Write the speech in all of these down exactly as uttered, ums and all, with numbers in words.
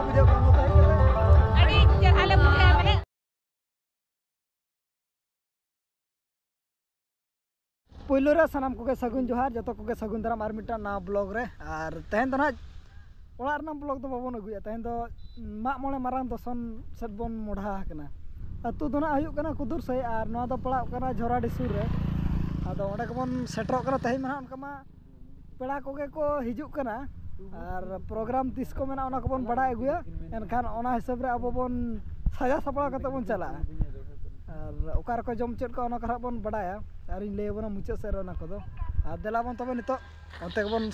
ᱵᱩᱡᱷᱟᱹᱣ ᱠᱟᱱᱟ ᱢᱚᱛᱚ ᱦᱮᱡ ᱠᱟᱛᱮ᱾ ᱟᱹᱰᱤ ᱪᱮᱦᱨᱟ ᱞᱮ ᱵᱩᱡᱷᱟᱹᱣᱟ, ᱢᱟᱱᱮ᱾ ᱯᱳᱭᱞᱳ ᱨᱮ ᱥᱟᱱᱟᱢ ᱠᱚᱜᱮ ᱥᱟᱹᱜᱩᱱ ᱡᱚᱦᱟᱨ, ᱡᱚᱛᱚ ᱠᱚᱜᱮ ᱥᱟᱹᱜᱩᱱ ᱫᱟᱨᱟᱢ ᱟᱨ ᱢᱤᱫᱴᱟᱝ ᱱᱟᱣᱟ ᱵᱞᱚᱜ ᱨᱮ᱾ ᱟᱨ ᱛᱮᱦᱮᱧ ᱫᱚ ᱱᱟᱦᱟᱜ ᱚᱲᱟᱜ ᱨᱮᱱᱟᱜ ᱵᱞᱚᱜ ᱫᱚ ᱵᱟᱵᱚᱱ ᱟᱹᱜᱩᱭᱟ, ᱛᱮᱦᱮᱧ ᱫᱚ ᱢᱟᱜ ᱢᱚᱬᱮ ᱢᱟᱨᱟᱝ ᱫᱚᱥᱚᱱ ᱥᱮᱫ ᱵᱚᱱ ᱢᱚᱰᱦᱟ ᱟᱠᱟᱱᱟ᱾ ᱟᱹᱛᱩ ᱫᱚ ᱱᱟᱦᱟᱜ ᱦᱩᱭᱩᱜ ᱠᱟᱱᱟ ᱠᱩᱫᱩᱨ ᱥᱟᱹᱭ ᱟᱨ ᱱᱚᱣᱟ ᱫᱚ ᱯᱟᱲᱟᱜ ᱠᱟᱱᱟ ᱡᱷᱚᱨᱟᱰᱤ ᱥᱩᱨ ᱨᱮ᱾ ᱟᱫᱚ ᱚᱸᱰᱮ ᱜᱮᱵᱚᱱ ᱥᱮᱴᱮᱨᱚᱜ ᱠᱟᱱᱟ ᱛᱮᱦᱮᱧ ᱢᱟ ᱱᱟᱦᱟᱜ, ᱚᱱᱠᱟ ᱢᱟ ᱯᱮᱲᱟ ᱠᱚᱜᱮ ᱠᱚ ᱦᱤᱡᱩᱜ ᱠᱟᱱᱟ ᱟᱨ ᱯᱨᱳᱜᱨᱟᱢ ᱛᱤᱥ ᱠᱚ ᱢᱮᱱᱟᱜᱼᱟ ᱚᱱᱟ ᱠᱚᱵᱚᱱ ᱵᱟᱲᱟᱭ ᱟᱹᱜᱩᱭᱟ᱾ ᱮᱱᱠᱷᱟᱱ ᱚᱱᱟ ᱦᱤᱥᱟᱹᱵ ᱨᱮ ᱟᱵᱚ ᱵᱚᱱ ᱥᱟᱡᱟᱣ ᱥᱟᱯᱲᱟᱣ ᱠᱟᱛᱮ ᱵᱚᱱ ᱪᱟᱞᱟᱜᱼᱟ᱾ ᱟᱨ ᱚᱠᱟ ᱨᱮᱠᱚ ᱡᱚᱢ ᱦᱚᱪᱚᱭᱮᱫ ᱠᱚᱣᱟ ᱚᱱᱟ ᱠᱚ ᱦᱟᱸᱜ ᱵᱚᱱ ᱵᱟᱲᱟᱭᱟ᱾ ᱟᱨᱤᱧ ᱞᱟᱹᱭ ᱟᱵᱚᱱᱟ ᱢᱩᱪᱟᱹᱫ ᱥᱮᱫ ᱨᱮ ᱚᱱᱟ ᱠᱚᱫᱚ᱾ ᱟᱨ ᱫᱮᱞᱟ ᱵᱚᱱ ᱛᱚᱵᱮ ᱱᱤᱛᱚᱜ ᱚᱱᱛᱮ ᱜᱮᱵᱚᱱ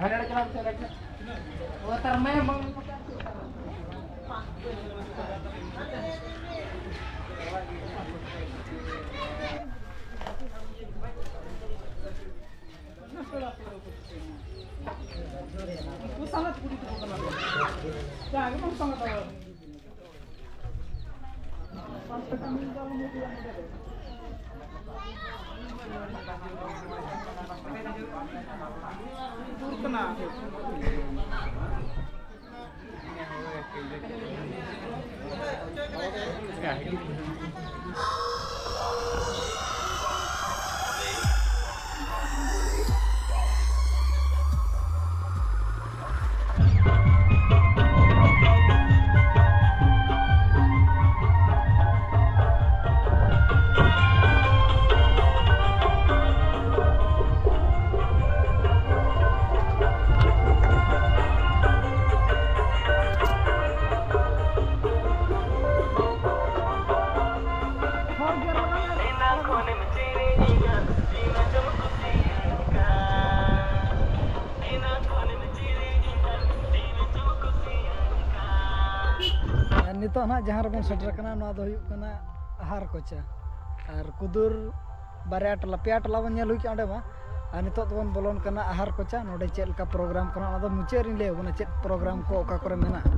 ᱦᱟᱸᱰᱮ ᱪᱟᱞᱟᱜ ᱢᱮᱥᱮ, ᱚᱸᱰᱮ ᱪᱟᱞᱟᱜ᱾ ᱚ, ᱛᱟᱨ ᱢᱟᱭᱟ ᱵᱟᱝ᱾ ᱟᱨ ᱱᱤᱛᱚᱜ ᱱᱟᱦᱟᱜ ᱡᱟᱦᱟᱸ ᱨᱮᱵᱚᱱ ᱥᱮᱴᱮᱨ ᱠᱟᱱᱟ, ᱱᱚᱣᱟ ᱫᱚ ᱦᱩᱭᱩᱜ ᱠᱟᱱᱟ ᱟᱦᱟᱨ ᱠᱚᱪᱟ᱾ ᱟᱨ ᱠᱩᱫᱩᱨ ᱵᱟᱨᱭᱟ ᱴᱚᱞᱟ, ᱯᱮᱭᱟ ᱴᱚᱞᱟ ᱵᱚᱱ ᱧᱮᱞ ᱦᱩᱭ ᱠᱮᱜᱼᱟ ᱚᱸᱰᱮ ᱢᱟ᱾ ᱟᱨ ᱱᱤᱛᱚᱜ ᱫᱚᱵᱚᱱ ᱵᱚᱞᱚᱱ ᱠᱟᱱᱟ ᱟᱦᱟᱨ ᱠᱚᱪᱟ᱾ ᱱᱚᱰᱮ ᱪᱮᱫ ᱞᱮᱠᱟ ᱯᱨᱳᱜᱨᱟᱢ ᱠᱟᱱᱟ, ᱚᱱᱟ ᱫᱚ ᱢᱩᱪᱟᱹᱫ ᱨᱤᱧ ᱞᱟᱹᱭ ᱟᱵᱚᱱᱟ, ᱪᱮᱫ ᱯᱨᱳᱜᱨᱟᱢ ᱠᱚ ᱚᱠᱟ ᱠᱚᱨᱮ ᱢᱮᱱᱟᱜᱼᱟ᱾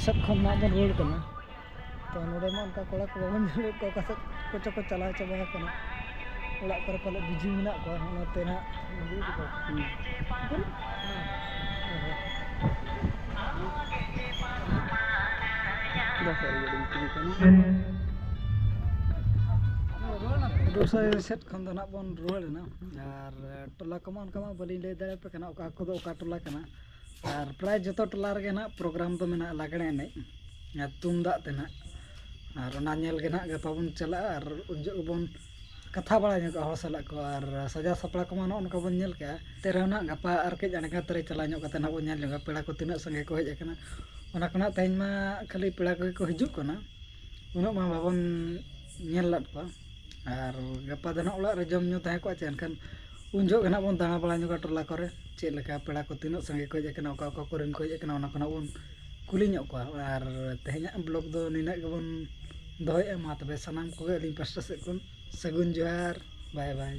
ᱥᱮᱫ ᱠᱷᱚᱱ ᱱᱟᱜ ᱵᱚᱱ ᱨᱩᱣᱟᱹᱲ ᱠᱟᱱᱟ᱾ ᱛᱚ ᱱᱚᱰᱮ ᱢᱟ ᱚᱱᱠᱟ ᱠᱚᱲᱟ ᱠᱚ ᱵᱟᱵᱚᱱ ᱧᱮᱞᱮᱫ ᱠᱚᱣᱟ, ᱚᱠᱟ ᱥᱮᱫ ᱠᱚᱪᱚ ᱠᱚ ᱪᱟᱞᱟᱣ ᱪᱟᱵᱟ ᱟᱠᱟᱱᱟ, ᱚᱲᱟᱜ ᱠᱚᱨᱮ ᱯᱟᱞᱮ ᱵᱤᱡᱤ ᱢᱮᱱᱟᱜ ᱠᱚᱣᱟ, ᱚᱱᱟᱛᱮ ᱱᱟᱜ ᱵᱟᱵᱚᱱ ᱩᱫᱩᱜ ᱮᱫ ᱠᱚᱣᱟ᱾ ᱦᱩᱸ᱾ ᱫᱟᱠᱟ ᱨᱮᱜᱮ ᱟᱹᱰᱤ ᱧᱩᱛᱩᱢ ᱠᱟᱱᱟ᱾ ᱫᱚᱥᱟᱨ ᱥᱮᱫ ᱠᱷᱚᱱ ᱫᱚ ᱱᱟᱜ ᱵᱚᱱ ᱨᱩᱣᱟᱹᱲ ᱮᱱᱟ᱾ ᱟᱨ ᱴᱚᱞᱟ ᱠᱚᱢᱟ ᱚᱱᱠᱟ ᱢᱟ ᱵᱟᱹᱞᱤᱧ ᱞᱟᱹᱭ ᱫᱟᱲᱮᱭᱟᱯᱮ ᱠᱟᱱᱟ, ᱚᱠᱟ ᱠᱚᱫᱚ ᱚᱠᱟ ᱴᱚᱞᱟ ᱠᱟᱱᱟ᱾ ᱟᱨ ᱯᱨᱟᱭ ᱡᱚᱛᱚ ᱴᱚᱞᱟ ᱨᱮᱜᱮ ᱱᱟᱜ ᱯᱨᱳᱜᱨᱟᱢ ᱫᱚ ᱢᱮᱱᱟᱜᱼᱟ, ᱞᱟᱜᱽᱬᱮ ᱮᱱᱮᱡ ᱟᱨ ᱛᱩᱢᱫᱟᱜ ᱛᱮ ᱱᱟᱜ᱾ ᱟᱨ ᱚᱱᱟ ᱧᱮᱞ ᱜᱮ ᱱᱟᱜ ᱜᱟᱯᱟ ᱵᱚᱱ ᱪᱟᱞᱟᱜᱼᱟ ᱟᱨ ᱩᱱ ᱡᱚᱦᱚᱜ ᱜᱮᱵᱚᱱ ᱠᱟᱛᱷᱟ ᱵᱟᱲᱟ ᱧᱚᱜᱚᱜᱼᱟ ᱦᱚᱲ ᱥᱟᱞᱟᱜ ᱠᱚ᱾ ᱟᱨ ᱥᱟᱡᱟᱣ ᱥᱟᱯᱲᱟᱣ ᱠᱚᱢᱟ ᱱᱚᱜᱼᱚ ᱱᱚᱝᱠᱟ ᱵᱚᱱ ᱧᱮᱞ ᱠᱮᱜᱼᱟ᱾ ᱛᱮ ᱨᱮᱦᱚᱸ ᱱᱟᱜ ᱜᱟᱯᱟ ᱟᱨ ᱠᱟᱹᱡ ᱮᱸᱜᱟᱛ ᱨᱮ ᱪᱟᱞᱟᱣ ᱧᱚᱜ ᱠᱟᱛᱮ ᱱᱟᱜ ᱵᱚᱱ ᱧᱮᱞ ᱧᱚᱜᱟ ᱯᱮᱲᱟ ᱠᱚ ᱛᱤᱱᱟᱹᱜ ᱥᱟᱸᱜᱮ ᱠᱚ ᱦᱮᱡ ᱟᱠᱟᱱᱟ᱾ ᱚᱱᱟ ᱠᱷᱚᱱᱟᱜ ᱛᱮᱦᱮᱧ ᱢᱟ ᱠᱷᱟᱹᱞᱤ ᱯᱮᱲᱟ ᱠᱚᱜᱮ ᱠᱚ ᱦᱤᱡᱩᱜ ᱠᱟᱱᱟ, ᱩᱱᱟᱹᱜ ᱢᱟ ᱵᱟᱵᱚᱱ ᱧᱮᱞ ᱞᱮᱫ ᱠᱚᱣᱟ᱾ ᱟᱨ ᱜᱟᱯᱟ ᱫᱚ ᱱᱟᱜ ᱚᱲᱟᱜ ᱨᱮ ᱡᱚᱢ ᱧᱩ ᱛᱟᱦᱮᱸ ᱠᱚᱜᱼᱟ ᱪᱮ, ᱮᱱᱠᱷᱟᱱ ᱩᱱ ᱡᱚᱦᱚᱜ ᱜᱮ ᱱᱟᱜ ᱵᱚᱱ ᱫᱟᱬᱟ ᱵᱟᱲᱟ ᱧᱚᱜᱟ ᱴᱚᱞᱟ ᱠᱚᱨᱮ, ᱪᱮᱫ ᱞᱮᱠᱟ ᱯᱮᱲᱟ ᱠᱚ ᱛᱤᱱᱟᱹᱜ ᱥᱟᱸᱜᱮ ᱠᱚ ᱦᱮᱡ ᱟᱠᱟᱱᱟ, ᱚᱠᱟ ᱚᱠᱟ ᱠᱚᱨᱮᱱ ᱠᱚ ᱦᱮᱡ ᱟᱠᱟᱱᱟ, ᱚᱱᱟ ᱠᱚ ᱱᱟᱜ ᱵᱚᱱ ᱠᱩᱞᱤ ᱧᱚᱜ ᱠᱚᱣᱟ᱾ ᱟᱨ ᱛᱮᱦᱮᱧᱟᱜ ᱵᱞᱚᱜ ᱫᱚ ᱱᱤᱱᱟᱹᱜ ᱜᱮᱵᱚᱱ ᱫᱚᱦᱚᱭᱮᱫᱼᱟ᱾ ᱢᱟ ᱛᱚᱵᱮ ᱥᱟᱱᱟᱢ ᱠᱚᱜᱮ ᱟᱹᱞᱤᱧ ᱯᱟᱥᱴᱟ ᱥᱮᱫ ᱠᱷᱚᱱ ᱥᱟᱹᱜᱩᱱ ᱡᱚᱦᱟᱨ, ᱵᱟᱭ ᱵᱟᱭ᱾